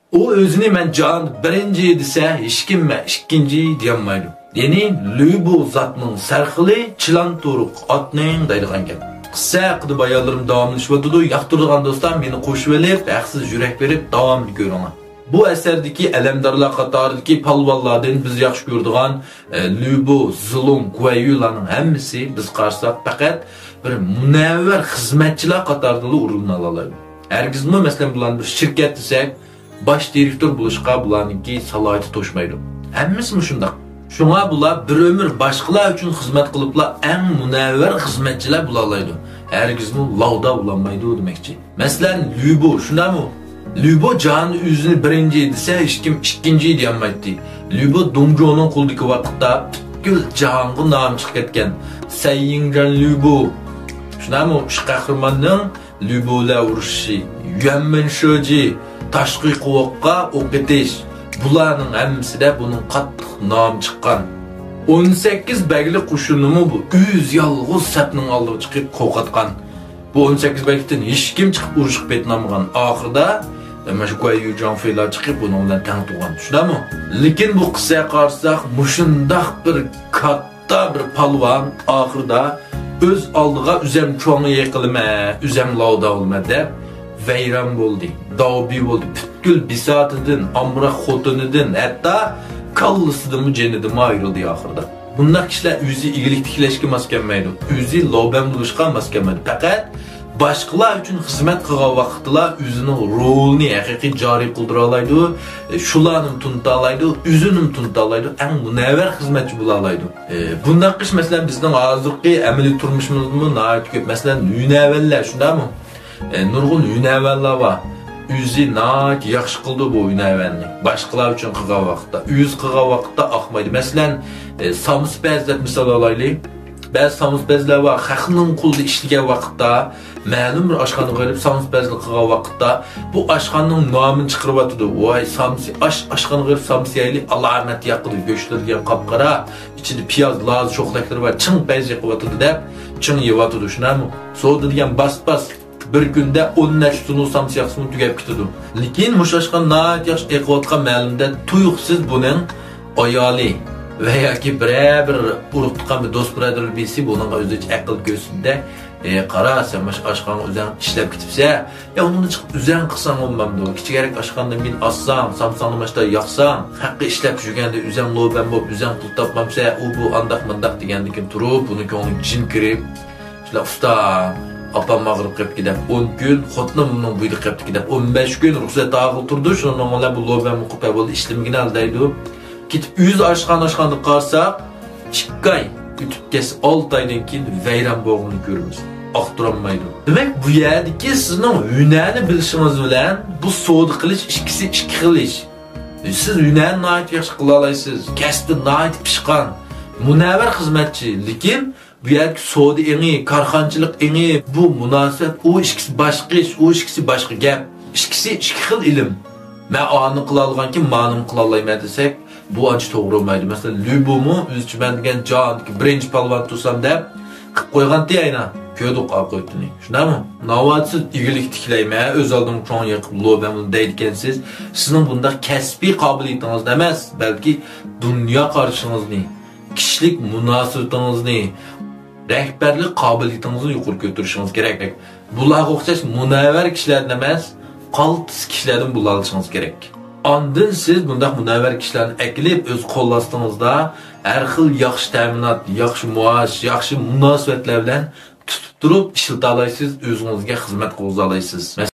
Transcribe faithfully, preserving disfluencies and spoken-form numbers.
ئۇ ئۆزىنى مەن جاھاندا بىرىنچى دېسە، ھېچكىم مەن ئىككىنچى دېيەلمەيدۇ. يەنى لۈبۇ زاتنىڭ سەرخىلى، چىلان تۇرۇق ئاتنىڭ دەيدىغان گەپ. قىسسە ھەققىدە بايانلىرىم داۋاملىشىۋاتىدۇ. ياقتۇرىدىغان دوستلار مېنى قوشۇۋېلىپ، ھەقسىز يۈرەك بېرىپ داۋامىنى كۆرۈڭلار. بۇ ئەسەردىكى ئەلەمدارلار قاتارىدىكى پالۋانلاردىن بىز ياخشى كۆرىدىغان، ئە، لۈبۇ، زىلۇڭ، گۇەييۇلارنىڭ ھەممىسى بىز قارىساق پەقەت بىر مۇنەۋۋەر خىزمەتچىلەر قاتارىدىلا ئورۇنلالالايدۇ. ھەرگىزمۇ، مەسىلەن، بۇلارنى بىر شىركەت دېسەك، باش دىرېكتور بولۇشقا بۇلارنىڭكى سالاھىيىتى توشمايدۇ. ھەممىسى مۇشۇنداق. شۇڭا بۇلار بىر ئۆمۈر باشقىلار ئۈچۈن خىزمەت قىلىپلا ئەڭ مۇنەۋۋەر خىزمەتچىلەر بولالايدۇ. ھەرگىزمۇ لاۋدا بولالمايدۇ دېمەكچى. مەسىلەن، لۈبۇ، شۇنداقمۇ؟ لۈبۇ جاھاندا ئۆزىنى بىرىنچى دېسە، ھېچكىم ئىككىنچى دېيەلمەيتتى. لۈبۇ دۇڭجۇنىڭ قولىدىكى ۋاقىتتا پۈتكۈل جاھانغا نامى چىقىپ كەتكەن سەييىڭجان لۈبۇ، شۇنداقمۇ؟ ئۈچ قەھرىماننىڭ لۈبۇلەر ئۇرۇشى، يۈەنمىن شۆجى، تاشقى قوۋۇققا ئوق ئېتىش، بۇلارنىڭ ھەممىسىدە بۇنىڭ قاتتىق نامى چىققان. ئون سەككىز بەگلىك قوشۇنىمۇ بۇ ئۆزى يالغۇز سەپنىڭ ئالدىغا چىقىپ قوغۇتقان. بۇ ئون سەككىز بەگلىكتىن ھېچكىم چىقىپ ئۇرۇشقا پېتىنالمىغان. ئاخىرىدا، ئە، مانا شۇ گۇەييۇ جاڭفېيلار چىقىپ بۇنىڭ بىلەن تەڭ تۇرغان. شۇنداقمۇ؟ لېكىن بۇ قىسسەگە قارىساق، مۇشۇنداق بىر كاتتا بىر پالۋان ئاخىرىدا ئۆز ئالدىغا ئۆزەم چوڭ يېقىلىمەن، ئۆزەم لاۋدا بولىمەن دەپ ۋەيران بولدى، داۋبى بولدى. پۈتكۈل بىساتىدىن، ئامراق خوتۇنىدىن، ھەتتا كاللىسىدىنمۇ، جېنىدىنمۇ ئايرىلدى ئاخىرىدا. بۇنداق كىشىلەر ئۆزى ئىگىلىك تىكلەشكە ماس كەلمەيدۇ، ئۆزى لوبەن بولۇشقا ماس كەلمەيدۇ. پەقەت باشقىلار ئۈچۈن خىزمەت قىلغان ۋاقىتتىلا ئۆزىنىڭ رولىنى ھەقىقىي جارى قىلدۇرالايدۇ، شۇلارنىمۇ تونۇتالايدۇ، ئۆزىنىمۇ تونۇتالايدۇ، ئەڭ مۇنەۋۋەر خىزمەتچى بولالايدۇ. ئە، بۇنداق ئىش، مەسىلەن، بىزنىڭ ھازىرقى ئەمەلىي تۇرمۇشىمىزدىمۇ ناھايىتى كۆپ. مەسىلەن، ھۈنەرۋەنلەر، شۇنداقمۇ؟ ئە، نۇرغۇن ھۈنەرۋەنلەر بار. ئۆزى ناھايىتى ياخشى قىلىدۇ بۇ ھۈنەرۋەننى. باشقىلار ئۈچۈن قىلغان ۋاقىتتا، ئۆزى قىلغان ۋاقىتتا ئاقمايدۇ. مەسىلەن، ئە، سامسىپەز دەپ مىسال ئالايلى. بەزى سامسىپەزلەر بار، خەقنىڭ قولىدا ئىشلىگەن ۋاقىتتا، مەلۇم بىر ئاشخانىغا بېرىپ سامسىپەزلىك قىلغان ۋاقىتتا، بۇ ئاشخانىنىڭ نامىنى چىقىرىۋاتىدۇ. ۋاي، سامسا-، ئاش-، ئاشخانىغا بېرىپ سامسا يەيلى، ئالامەت ياقىدۇ، گۆشلىرى دېگەن قاپقارا، ئىچىدە پىياز، لاز، شوخلەكلىرى بار، چىڭ پەيز يېقىۋاتىدۇ دەپ، چىڭ يەۋاتىدۇ، شۇنداقمۇ؟ سودا دېگەن باس-باس، بىر كۈندە ئون نەچچە سۇنۇ سامسا ياقسىمۇ تۈگەپ كېتىدۇ. لېكىن مۇشۇ ئاشخانا ناھايىتى ياخشى ئېقىۋاتقان مەلۇمدە، تۇيۇقسىز بۇنىڭ ئايالى ۋە ياكى بىرەر بىر ئۇرۇق تۇغقان، بىر دوست بۇرادەر بىرسى بۇنىڭغا ئۆزىچە ئەقىل كۆرسىتىدۇ-دە، ئى، قارا، سەن مۇشۇ ئاشخانىغا ئۆزەڭ ئىشلەپ كېتىپسەن، يا ئۇنىڭدىن چىقىپ ئۆزەڭ قىلساڭ بولمامدۇ؟ كىچىكرەك ئاشخانىدىن بىرنى ئاچساڭ، سامساڭنى ماشتا ياقساڭ، خەققە ئىشلەپ يۈرگەندە ئۆزەڭ لوبەن بولۇپ، ئۆزەڭ پۇل تاپمامسەن، ئۇ بۇ ئانداق مۇنداق دېگەندىن كېيىن تۇرۇپ، بۇنىڭ كۆڭلىگە جىن كىرىپ، شۇنداق، ئۇستا، ئاپام ئاغرىپ قېپتىكى دەپ ئون كۈن، خوتۇنۇم بۇنىڭ بويىدا قېپتىكى دەپ ئون بەش كۈن رۇخسەت ئالغىلى تۇردى. شۇنىڭ بىلەن بۇ لوبەن مۇقىپ بولدى، ئىشلىمىگىنە دەيدۇ. كېتىپ ئۆزى ئاشخانا، ئاشخانىدا قارىساق، ئىككى ئاي ئۆتۈپ كەتسە، ئالتە ئايدىن كېيىن ۋەيران بولغىنىنى كۆرىمىز. ئاختۇرالمايدۇ. دېمەك، بۇ يەردىكى سىزنىڭ ھۈنەرنى بىلىشىڭىز بىلەن بۇ سودا قىلىش ئىككىسى ئىككى خىل ئىش. سىز ھۈنەرنى ناھايىتى ياخشى قىلالايسىز، كەسپى ناھايىتى پىشقان، مۇنەۋۋەر خىزمەتچى، لېكىن بۇ يەردىكى سودا ئېڭى، كارخانىچىلىق ئېڭى، بۇ مۇناسىۋەت، ئۇ ئىككىسى باشقا ئىش، ئۇ ئىككىسى باشقا گەپ. ئىككىسى ئىككى خىل ئىلىم. مەن ئانى قىلالىغانكىن، مانىمۇ قىلالايمەن دېسەك، بۇ ئانچە توغرا بولمايدۇ. مەسىلەن، لۈبۇمۇ ئۆزىچە مەن دېگەن جاھاندىكى بىرىنچى پالۋان تۇرسام دەپ قىلىپ قويغانتى ئەينە. كۆردۇق ئاقىۋىتىنى. شۇنداقمۇ؟ ناۋادا سىز ئىگىلىك تىكلەيمەن، ئۆز ئالدىمغا چوڭ يېقىپ لوبەن دەيدىكەنسىز. سىزنىڭ بۇنداق كەسپىي قابىلىيىتىڭىزنى ئەمەس، بەلكى دۇنيا قارىشىڭىزنى، كىشىلىك مۇناسىۋىتىڭىزنى، رەھبەرلىك قابىلىيىتىڭىزنى يۇقىرى كۆتۈرۈشىڭىز كېرەك. بۇلارغا ئوخشاش مۇنەۋۋەر كىشىلەردىن ئەمەس، قالتىس كىشىلەردىن بولالىشىڭىز كېرەك. ئاندىن سىز بۇنداق مۇنەۋۋەر كىشىلەرنى ئەكېلىپ، ئۆز قول ئاستىڭىزدا ھەر خىل ياخشى تەمىنات، ياخشى مائاش، ياخشى مۇناسىۋەتلەر بىلەن تۇتۇپ تۇرۇپ ئىشلىتالايسىز، ئۆزىڭىزگە خىزمەت قىلغۇزالايسىز.